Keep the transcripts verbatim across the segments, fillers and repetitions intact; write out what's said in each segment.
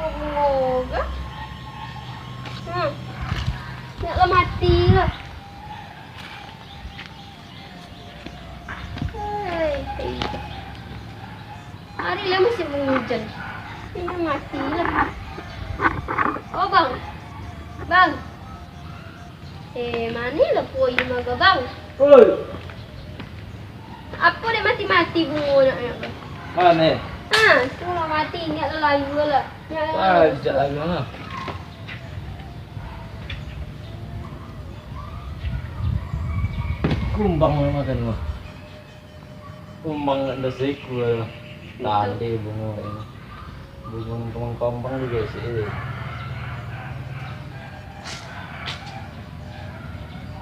Bungo ka? Hmm. Nak lah mati lah. Hei, hei. Hari lah musim hujan. Ini mati lah. Oh, bang. Bang. Eh, mano lah puyi maga, bang? Oi. Apo dek mati-mati bungo nak, nak, bang? Mano? Ha, tu lah mati, indak lah layu lah. Indak lah layu. Ajak lah. Kumbang lah makan, wah. Kumbang ndak ado sikua. Tadi bungo ini. Bungo nang kumbang-kumbang tu, guys, eh.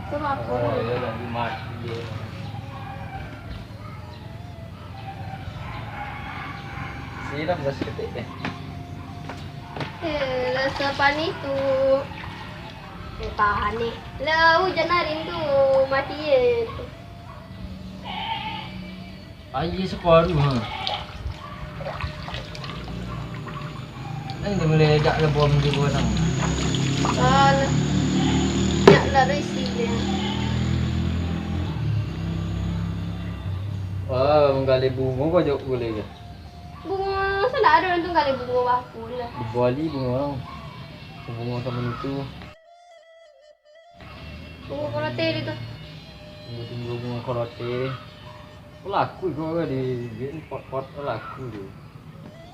Tu apo? Oh, iyo, lagi mati dia. Siram dah saketek deh. Eh, lah sapanih tu. Eh, panih. Lah hujan hari tu, mati ye tu. Aia saparuah, ha. Nan dah meledak lah bom di gunang. Alah. Nyak lah isi dia. Wah, manggali bungo banyak gulai je. Bungo, salah ada urang tu gali bungo baku lah. Dibali bungo urang. Bungo samo itu. Bungo korote di tu. Bungo, bungo korote. Laku iko di, di pot-pot laku tu.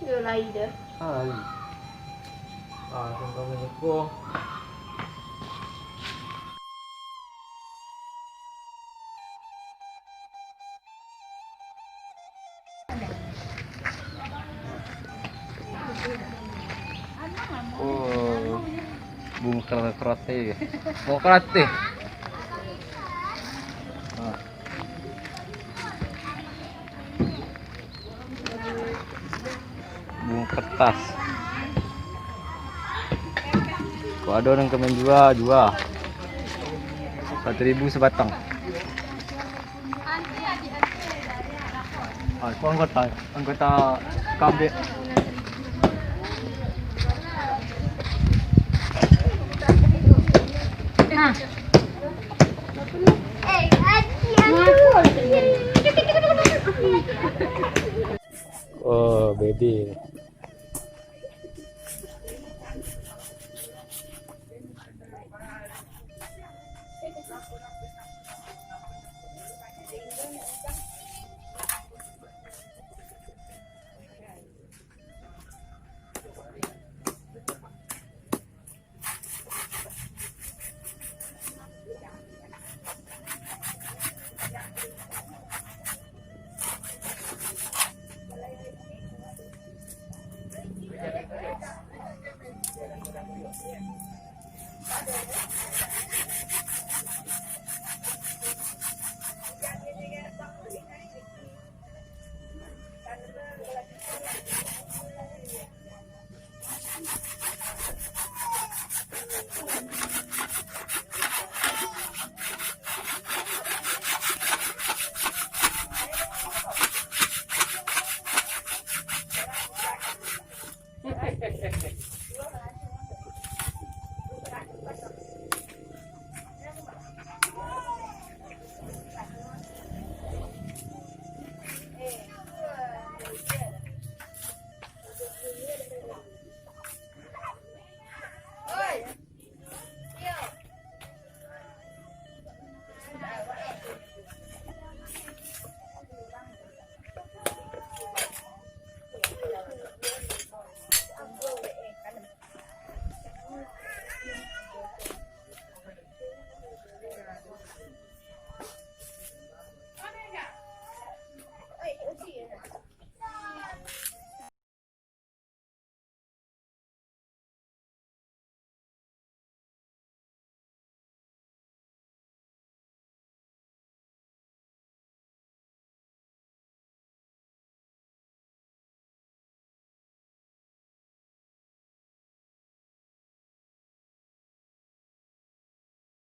Yo lai dah. Hai. Ah, tunggu meniko. Oh, bungo kar-, karate. Bungo karate. Ah. Bungo kertas. Kok ado urang ka manjua, jua. Satu ribu sabatang. Ah, itu anggota, anggota kabek. Nah. Oh, bebe.